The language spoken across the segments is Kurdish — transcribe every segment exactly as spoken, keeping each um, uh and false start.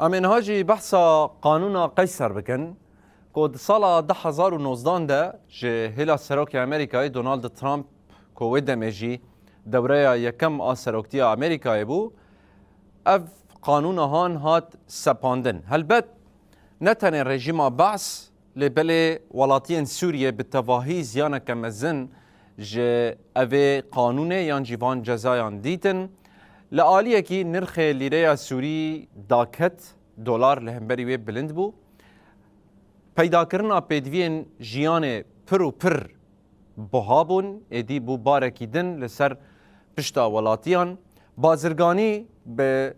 Em ê niha jî behsa qanûna Qeyser bikin, ku di sala du hezar û nozdan de ji hêla Serokê Amerîkayê Donald Trump, ku wê demê jî dewreya yekem a seroktiya Amerîkayê bû, ev qanûna han hat sepandin. Helbet ne tenê rejîma Baas, lê belê welatiyên Sûriyê bi tevahî ziyaneke mezin ji evê qanûnê yan jî van cezayan dîtin. Li aliyekî nirxê lîreya Sûrî daket, dolar li hemberî wê bilind bû. Peydakirina pêdiviyên jiyanê pir û pir buha bûn, êdî bû barekî din li ser pişta welatiyan. Bazirganî bi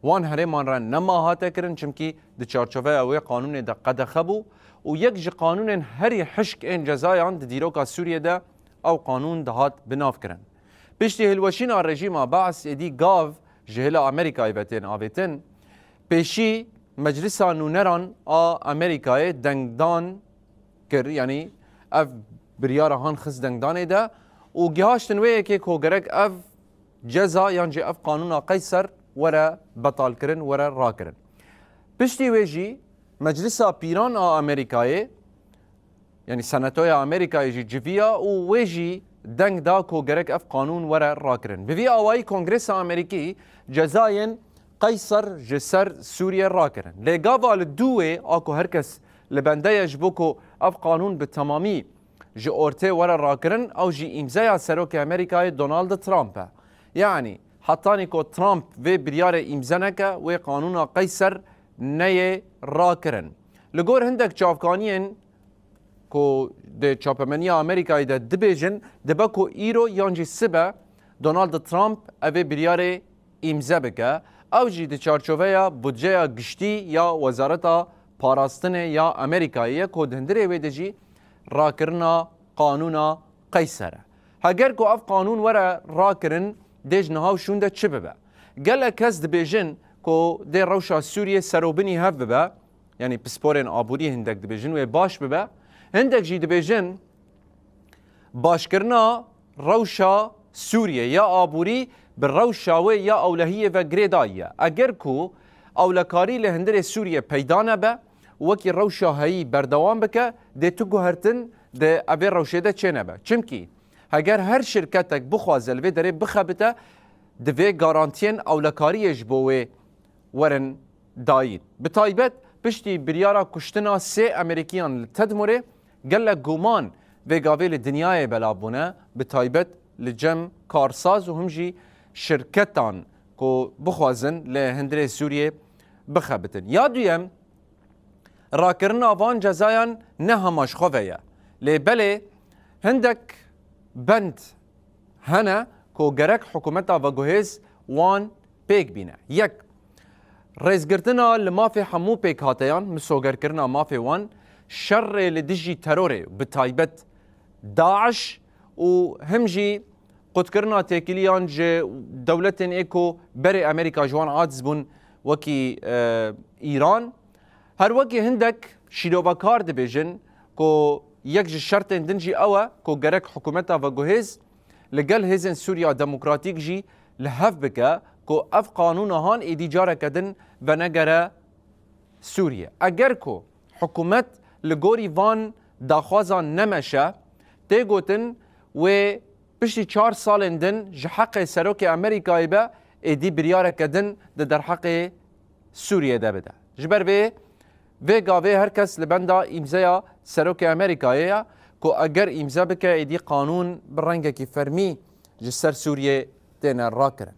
wan herêman re nema hate kirin, çimkî di çarçoveya wê qanûnê de qedexe bû û yek ji qanûnên herî hişk ên cezayan di dîroka Sûriyê de ew qanûn dihat binavkirin. Piştî hilweşîna rejîma Baas êdî gav ji hêla Amerîkayê ve tên avêtin. Pêşî Meclisa Nûneran a Amerîkayê dengdan kir, yanî ev biryara han xist dengdanê de û gihaştin wê yekê ku gerek ev ceza yan jî ev qanûna Qeyser were betalkirin, were rakirin. Piştî wê jî Meclisa Pîran a Amerîkayê, yanî Senatoya Amerîkayê jî civiya û wê jî deng da ku gerek ev qanûn were rakirin. Bi vî awayî Kongresa Amerîkî cezayên Qeyser ji ser Sûriye rakirin. Lê gava li dû wê a ku her kes li bende ye ji bo ku ev qanûn bi temamî ji ortê were rakirin, ew jî îmzeya Serokê Amerîkayê Donald Trump e. Yanî hetanî ku Trump vê biryarê îmze neke, wê qanûna Qeyser neyê rakirin. Li gor hindek çavkaniyên ku di çapemeniya Amerîkayê de dibêjin, dibe ku îro yan jî sibe Donald Trump evê biryarê îmze bike, ew jî di çarçoveya budceya giştî ya Wezareta Parastinê ya Amerîkayê ye ku di hundirê wê de jî rakirina qanûna Qeyser e. Heger ku ev qanûn were rakirin, dê ji niha û şûn de çi bibe? Gelek kes dibêjin ku dê rewşa Sûriyê serobinî hev bibe, yanî pisporên aborî hindek dibêjin wê baş bibe. Hindek jî dibêjin başkirina rewşa Sûriyê ya aborî bi rewşa wê ya ewlehiyê ve girêdayî ye. Eger ku ewlekarî li hundirê Sûriyê peyda nebe, wekî rewşa heyî berdewam bike, dê tu guhertin di evê rewşê de çênebe. Çimkî heger her şirketek bixwaze li vê derê bixebite, divê garantiyên ewlekariyê ji bo wê werin dayîn. Bi taybet piştî biryara kuştina sê Amerîkiyan li Tedmurê gelek guman vê gavê li dinyayê belav bûne, bi taybet li cem karsaz û him jî şirketan ku bixwazin li hundirê Sûriyê bixebitin. Ya duyem, rakirina van cezayan ne hema ji xwe ve ye. Lê belê hindek bend hene ku gerek hikûmeta veguhêz wan pêk bîne. Yek, rêzgirtina li mafê hemû pêkhateyan, misogerkirina mafê wan, şerê li dijî terorê, bi taybet DAIŞ û him jî qutkirina têkiliyan ji dewletên ê ku berê Amerîka ji wan aciz bûn, wekî, e, Îran. Her wekî hindek şîrovekar dibêjin ku yek ji şertên din jî ew e ku gerek hikûmeta veguhêz li gel hêzên Sûriya Demokratîk jî li hev bike ku ev qanûna han êdî careke din venegere Sûriye. Eger ku hikûmet li gorî van daxwazan nemeşe, tê gotin wê piştî çar salên din ji heqê Serokê Amerîkayê be, êdî biryareke din di derheqê Sûriyê de bide. Ji ber vê, vê gavê her kes li benda îmzeya Serokê Amerîkayê ye ku eger îmze bike, êdî qanûn bi rengekî fermî ji ser Sûriyê têne rakirin.